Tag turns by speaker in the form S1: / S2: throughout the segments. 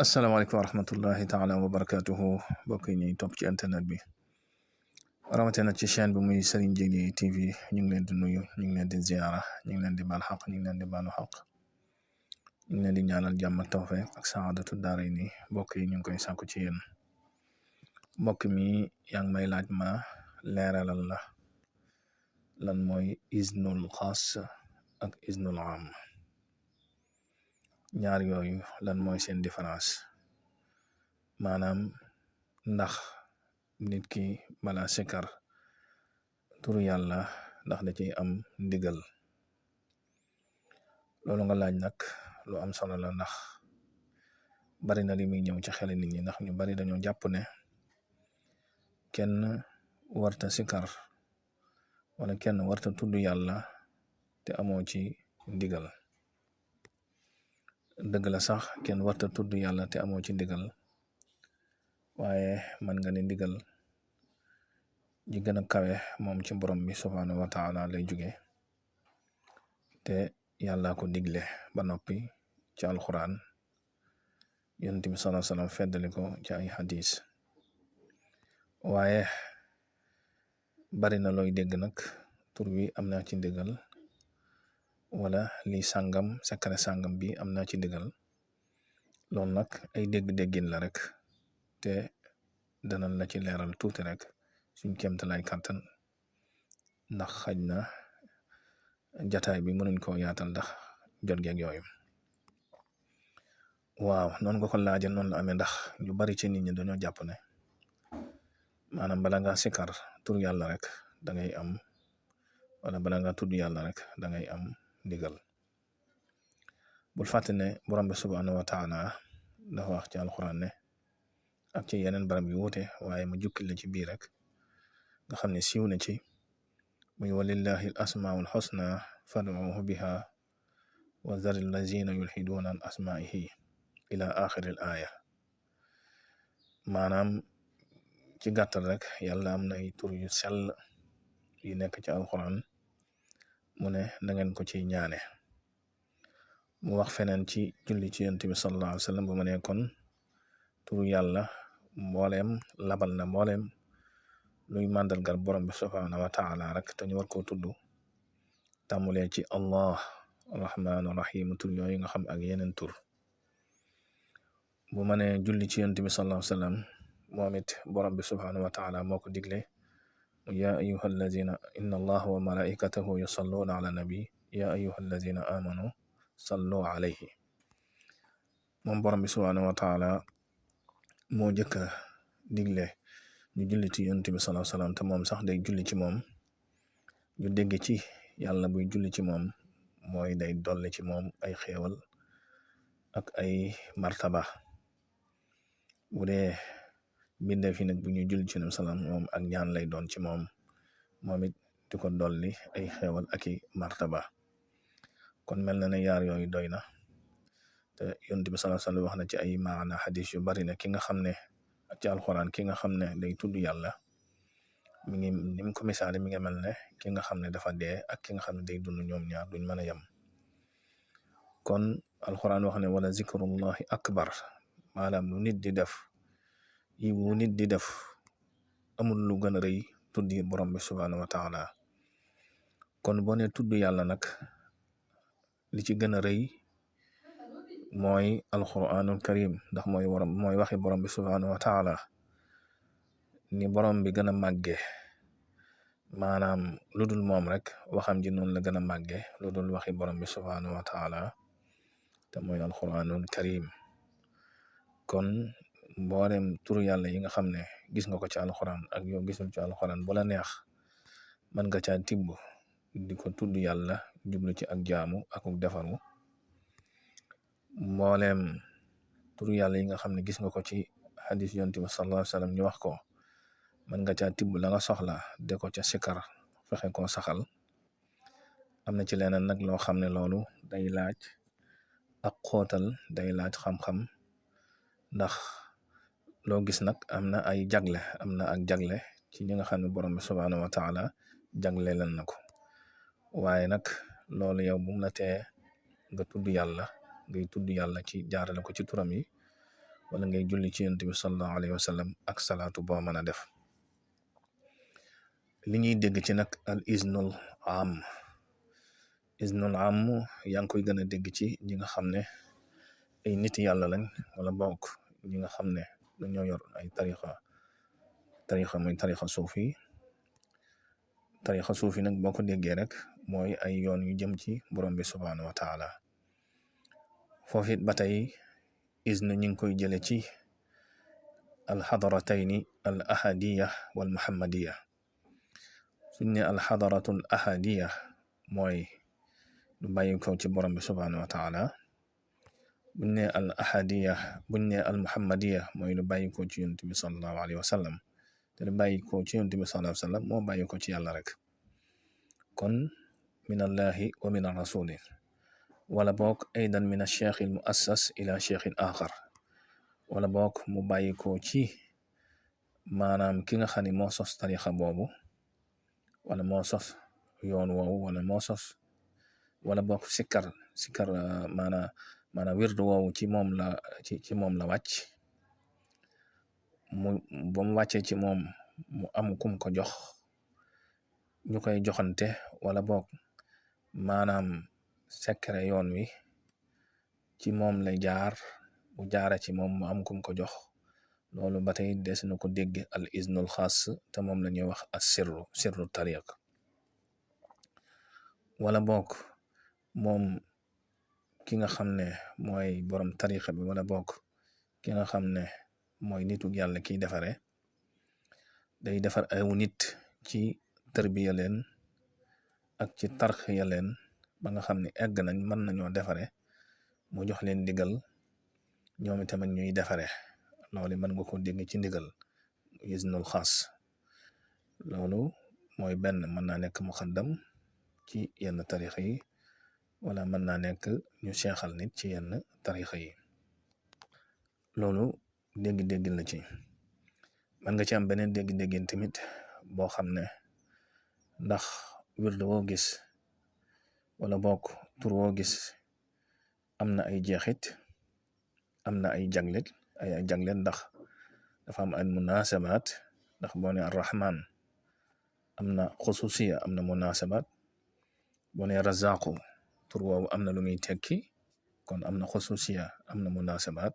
S1: asalaamaaleykum wa rahmatullahi taala wa barakatuhu mbokk yi ñuy topp ci internet bi rawatina ci chaîne bi muy Serigne Djily TV ñu ngi leen di nuyu ñu ngi leen di ziara ñu ngi leen di baal xaq ñu ngi leen di baalu xaq ñu ngi leen di ñaanal jàmm ak tawfeex ak saadatu daara ni mbokk yi ñu ngi koy sàkku ci yéen mbokk mi yaa ngi may laaj ma leeralal la lan mooy iznul xaas ak iznul am ñaar yooyu lan mooy seen différence maanaam ndax nit ki bala sikar turu yàlla ndax da ciy am ndigal loolu nga laaj nag lu am solo la ndax bari na li muy ñëw ci xel nit ñi ndax ñu bari dañoo jàpp ne kenn warta sikar wala kenn warta tudd yàlla te amoo ci ndigal dëgg la sax kenn warta tudd yàlla te amoo ci ndigal waaye man nga ne ndigal ji gën a kawe moom ci borom bi subhaanahu wa taala lay jóge te yàlla ko digle ba noppi ci alxuraan yonent bi sallallahu alayhi wasallam feddali ko ci ay hadis waaye bari na looy dégg nag tur wi am naa ci ndigal wala lii sàngam secret sàngam bi am naa ci ndigal loolu nag ay dégg-déggin la rek te danañ la ci leeral tuuti rek suñ kéemtalaay kàttan ndax xaj na jataay bi mënuñ koo yaatal ndax jot geeg yooyu waaw noonu nga ko laaje noonu la amee ndax ñu bari ci nit ñi dañoo jàpp ne maanaam bala nga sikar tur yàlla rek da ngay am wala bala nga tudd yàlla rek da ngay am ndigal bul fàtte ne borom bi subhanahu wa taala dafa wax ci alxuraan ne ak ci yeneen barab yu wuute waaye ma jukkil la ci biir rek nga xam ne siiw na ci muy walillahi al asmaul xusna fad'uhu biha wa zaril lazina yulhiduuna an asmaihi ila axiril aaya maanaam ci gàttal rek yàlla am na ay tur yu sell yu nekk ci alxuraan mu ne na ngeen ko ci ñaane mu wax feneen ci julli ci yonent bi sallallahu alayhi wa sallam bu ma ne kon turu yàlla mbooleem labal na mbooleem luy màndargal borom bi subhaanahu wa taala rek te ñu war koo tudd tàmmulee ci allah rahmaanu rahim tur yooyu nga xam ak yeneen tur bu ma ne julli ci yonent bi sallallahu alayhi wa sallam moom it borom bi subhaanahu wa taala moo ko digle ya ayuha allazina inna allaha wa malaikatahu yusalluna ala nabi ya ayuha allazina amanu sallu alayhi moom borom bi subhaanahu wa taala moo njëkk a digle ñu julli ci yonent bi sallallahu alayhi wasallam te moom sax day julli ci moom ñu dégg ci yàlla buy julli ci moom mooy day dolli ci moom ay xéewal ak ay martaba bu dee bindee fi nag bu ñu julli ci yonent bi sallam moom ak ñaan lay doon ci moom moom it di ko dolli ay xéewal ak i martaba kon mel na ne yaar yooyu doy na te yonent bi sallallahu alayhi wasallam wax na ci ay maana xadis yu bari ne ki nga xam ne ak ci alxuraan ki nga xam ne day tudd yàlla mi ngi ni mu ko misaale mi ngi mel ne ki nga xam ne dafa dee ak ki nga xam ne day dund ñoom ñaar duñ mën a yem kon alxuraan wax ne wala zikrullahi akbar maanaam lu nit di def yi wu nit di def amul lu gën a rëy tuddi borom bi subhaanahu wa taala kon boo ne tudd yàlla nag li ci gën a rëy mooy alquranul karim ndax mooy waxi borom bi subhaanahu wa taala ni borom bi gën a màgge maanaam lu dul moom rek waxam ji noonu la gën a màgge lu dul waxi borom bi subhaanahu wa taala te mooy alquranul karim kon mboolem turu yàlla yi nga xam ne gis nga ko ci alquran ak yow gisul ci alquran bu la neex mën nga caa tibb di ko tudd yàlla jublu ci ak jaamu ak defaru mbooleem turu yàlla yi nga xam ne gis nga ko ci hadis yonent bi sallallahu alayhi wasallam ñu wax ko mën nga caa tibb la nga soxla de ko ca sikar fexe koo saxal am na ci leneen nag loo xam ne loolu day laaj ak xóotal day laaj xam-xam ndax loo gis nag am na ay jagle am na ak jagle ci ñi nga xam ne borom bi subhaanahu wa taala jagle leen na ko waaye nag loolu yow bu mu la tee nga tudd yàlla ngay tudd yàlla ci jaarale ko ci turam yi wala ngay julli ci yonent bi sallallahu alayhi wa sallam ak salaatu boo mën a def. li ñuy dégg ci nag al iznul am yaa ngi koy gën a dégg ci ñi nga xam ne ay nit yàlla lañ, wala bokk ñi nga xam ne dañoo yor ay tarixa muy tarixa suufi nag boo ko déggee rek mooy ay yoon yu jëm ci borom bi subhanahu wa taala. foofu it ba tey izn ñi ngi koy jële ci alxadaratayni al ahadiya wal muhammadiya. suñ ne alxadaratul ahadiya mooy lu bàyyi ko ci borom bi subhanahu wa taala, buñ ne al ahadiya buñ ne al muhammadiya mooy lu bàyyi ko ci yonent bi sallallahu alayhi wa sallam, te lu bàyyi ko ci yonent bi sallallahu alayhi wa sallam moo bàyyi ko ci yàlla rek. kon min allahi wa min rasuli, wala boog aydan min acheikh al muassas ila cheikhin axar, wala boog mu bàyyi ko ci maanaam ki nga xam ne moo sos tarixa boobu, wala moo sos yoon woowu, wala boog sikkar maanaam wirdu woowu ci moom la wàcc, ba mu wàccee ci moom mu am kum ko jox ñu koy joxante, wala boog maanaam secret yoon wi ci moom lay jaar, bu jaara ci moom mu am kum ko jox. loolu ba tey des na ko dégg al iznul xaas, te moom la ñuy wax as sirru tariq. wala boog moom ki nga xam ne mooy borom tariqa bi, wala boog ki nga xam ne mooy nitu yàlla kiy defare, day defar ay nit ci tërbiya leen ak ci tarxiya leen ba nga xam ne egg nañ mën nañoo defare, mu jox leen ndigal ñoom itamit ñuy defare. loolu mën nga ko dégg ci ndigal iznul xaas. loolu mooy benn, mën naa nekk muqaddam ci yenn tarixa yi, wala mën naa nekk ñu seexal nit ci yenn tarixa yi. loolu dégg-dégg la ci. man nga ci am beneen dégg-déggin tamit boo xam ne ndax wirdu woo gis wala bokk tur woo gis am na ay jeexit, am na ay jaglet ndax dafa am ay munasabaat. ndax boo ne arrahman am na xususiya, am na munasabaat. boo ne razaqu tur woowu am na lu muy tekki, kon am na xususiya, am na munasabaat.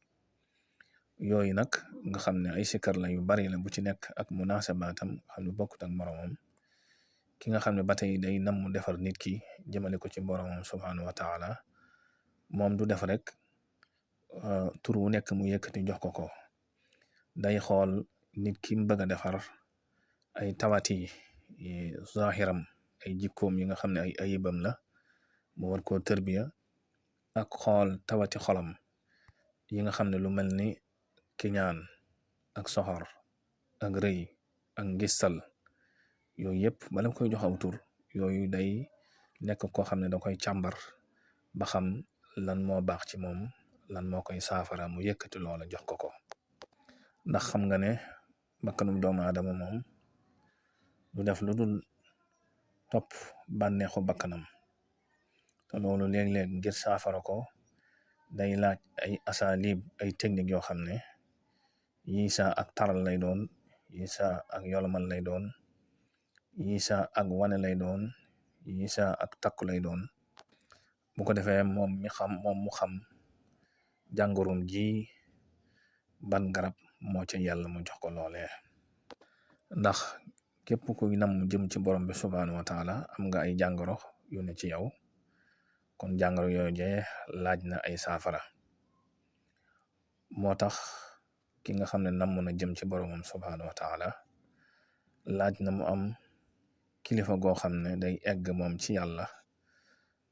S1: yooyu nag nga xam ne ay sikkar la yu bari la, bu ci nekk ak munasabaatam xam ne bokkut ak moromam. ki nga xam ne ba tey day nam mu defar nit ki jëmale ko ci boromam subhanahu wa taala, moom du def rek tur wu nekk mu yëkkati jox ko. day xool nit ki mu bëgg a defar ay tawati zahiram, ay jikkoom yi nga xam ne ay ayibam la, mu war koo tërbiya, ak xool tawati xolam yi nga xam ne lu mel ni kiñaan ak soxor ak rëy ak ngistal, yooyu yëpp bala koy jox aw tur, yooyu day nekk koo xam ne da koy càmbar ba xam lan moo baax ci moom, lan moo koy saafara, mu yëkkati loola jox ko. ndax xam nga ne bakkanum doomu aadama moom du def lu dul topp bànneexu bakkanam, te loolu léeg-léeg ngir saafara ko day laaj ay asalib, ay technique yoo xam ne yi sa ak taral lay doon, yi sa ak yolomal lay doon, yi sa ak wane lay doon, yi sa ak takku lay doon. bu ko defee moom mu xam jàngoroom ji ban garab moo ca yàlla mu jox ko loolee. ndax képp ku nam jëm ci borom bi subhanahu wa taala am nga ay jàngoro yu ne ci yow, kon jàngoro yooyu jee laaj na ay saafara. moo tax ki nga xam ne nam na jëm ci boromam subhanahu wa taala laaj na mu am kilifa goo xam ne day egg moom ci yàlla,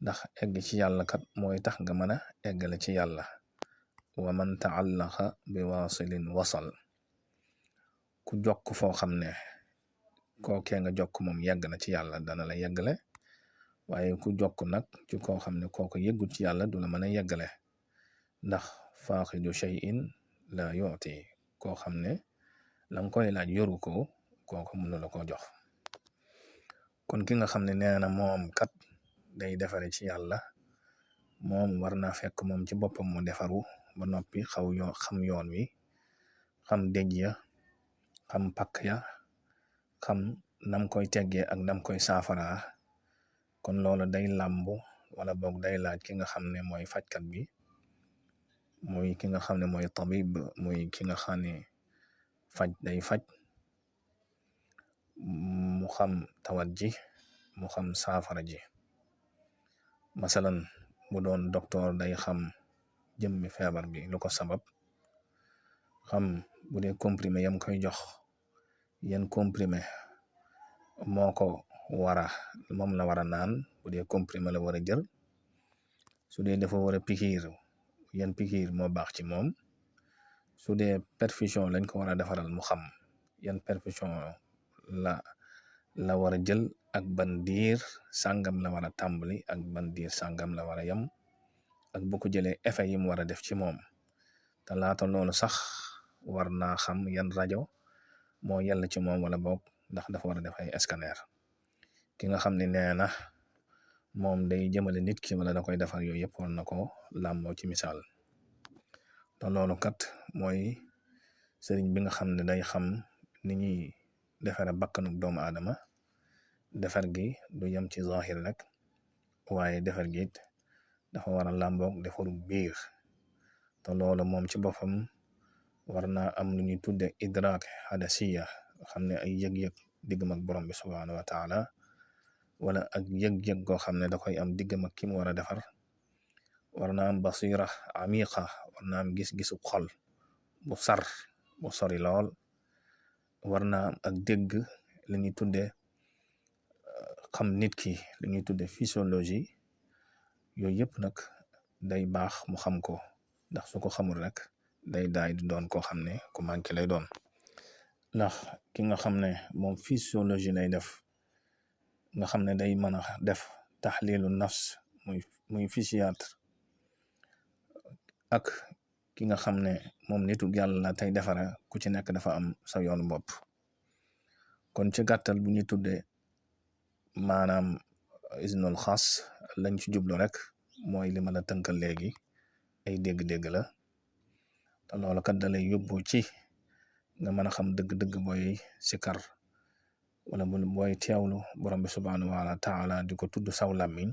S1: ndax egg ci yàlla kat mooy tax nga mën a eggale ci yàlla. wa man taallaqa bi waasilin wasal, ku jokk foo xam ne kookee nga jokk moom yegg na ci yàlla dana la yeggale, waaye ku jokk nag ci koo xam ne kooku yeggut ci yàlla du la mën a yeggale. ndax faaqidu shay'in la yu'ti, koo xam ne la nga koy laaj yoru ko, kooku mënu la koo jox. kon ki nga xam ne nee na moom kat day defare ci yàlla, moom war naa fekk moom ci boppam mu defaru ba noppi xam yoon wi, xam dëj ya, xam pakk ya, xam nam koy teggee ak nam koy saafara. kon loolu day làmbu wala boog day laaj ki nga xam ne mooy fajkat bi, muy ki nga xam ne mooy tabib, muy ki nga xam ne day faj, mu xam tawat ji, mu xam saafara ji. masalan bu doon docteur day xam jëmmi feebar bi lu ko sabab, xam bu dee comprimé yam koy jox yan comprimé moom la war a naan, bu dee comprimé la war a jël, su dee dafa war a pikiir yan pikiir moo baax ci moom, su dee perfusion lañ ko war a defaral mu xam yan perfusion la war a jël ak ban diir sàngam la war a tàmbali ak ban diir sàngam la war a yem, ak bu ko jëlee effet yi mu war a def ci moom. te laata loolu sax war naa xam yan rajo moo yell ci moom, wala boog ndax dafa war a def ay scanner. ki nga xam ne nee na moom day jëmale nit ki wala da koy defar, yooyu yëpp war na ko làmboo ci misaal. te loolu kat mooy sëriñ bi nga xam ne day xam ni ñuy defare bakkanu doomu aadama. defar gi du yem ci zahir rek, waaye defar gi it dafa war a làmboog defaru biir. te loolu moom ci boppam war naa am lu ñuy tudde idraak hadasiya, xam ne ay yëg-yëg diggam ak borom bi subhanahu wa taala, wala ak yëg-yëg goo xam ne da koy am diggam ak ki mu war a defar. war naa am basira amiqa, war naa am gis-gisu xol bu sori lool. war naa am ak dégg li ñuy tudde xam nit ki, li ñuy tudde physiologie. yooyu yëpp nag day baax mu xam ko, ndax su ko xamul rek day di doon koo xam ne ku manqué lay doon. ndax ki nga xam ne moom physiologie lay def, nga xam ne day mën a def taxlilu nafs, muy physiatre, ak ki nga xam ne moom nitu yàlla la tey defara, ku ci nekk dafa am sa yoonu bopp. kon ci gàttal bu ñu tuddee maanaam isnul xaas, lañ ci jublu rek mooy li ma la tënkal léegi, ay dégg-dégg la. te loolu kat da lay yóbbu ci nga mën a xam dëgg-dëgg booy sikar wala booy teewlu borom bi subhanahu wa taala di ko tudd saw làmmiñ.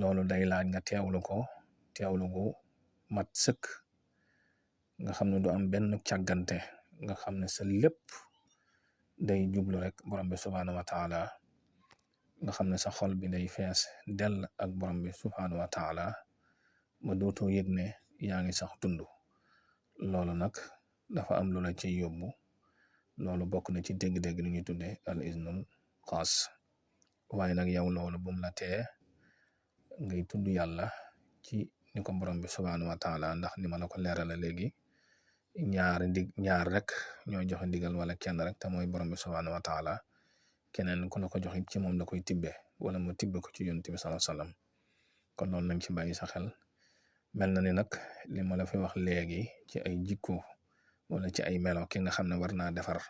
S1: loolu day laaj nga teewlu gu mat sëkk, nga xam ne du am benn càggante, nga xam ne sa lépp day jublu rek borom bi subhanahu wa taala, nga xam ne sa xol bi day fees dell ak borom bi subhanahu wa taala, ma dootoo yëg ne yaa ngi sax dund. loolu nag dafa am lu la ci yóbbu. loolu bokk na ci dégg-dégg li ñuy tudde al iznul xaas. waaye nag yow loolu bum la tee ngay tudd yàlla ci ni ko borom bi subhanahu wa taala, ndax ni ma la ko leerala léegi, ñaar rek ñoo joxe ndigal, wala kenn rek, te mooy borom bi subhanahu wa taala. keneen ku la ko joxe ci moom la koy tibbe, wala mu tibbe ko ci yonent bi sallallahu alayhi wasallam. kon loolu nañ ci bàyyi sa xel. mel na ni nag li ma la fi wax léegi ci ay jikko wala ci ay melo ki nga xam ne war naa defar,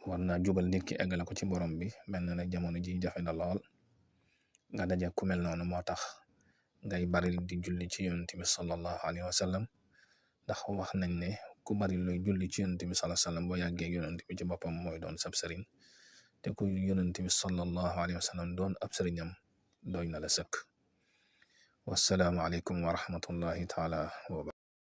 S1: war naa jubal nit ki eggale ko ci borom bi, mel na ne jamono ji jafe na lool nga daje ku mel noonu. moo tax ngay bari di julli ci yonent bi sallallahu alayhi wasallam, ndax wax nañ ne ku bari looy julli ci yonent bi sallallahu alayhi wasallam boo yàggee yonent bi ci boppam mooy doon sab sëriñ, te ku yonent bi sallallahu alayhi wasallam doon ab sëriñam doy na la sëkk. wassalaamu aleykum wa rahmatullahi taala wa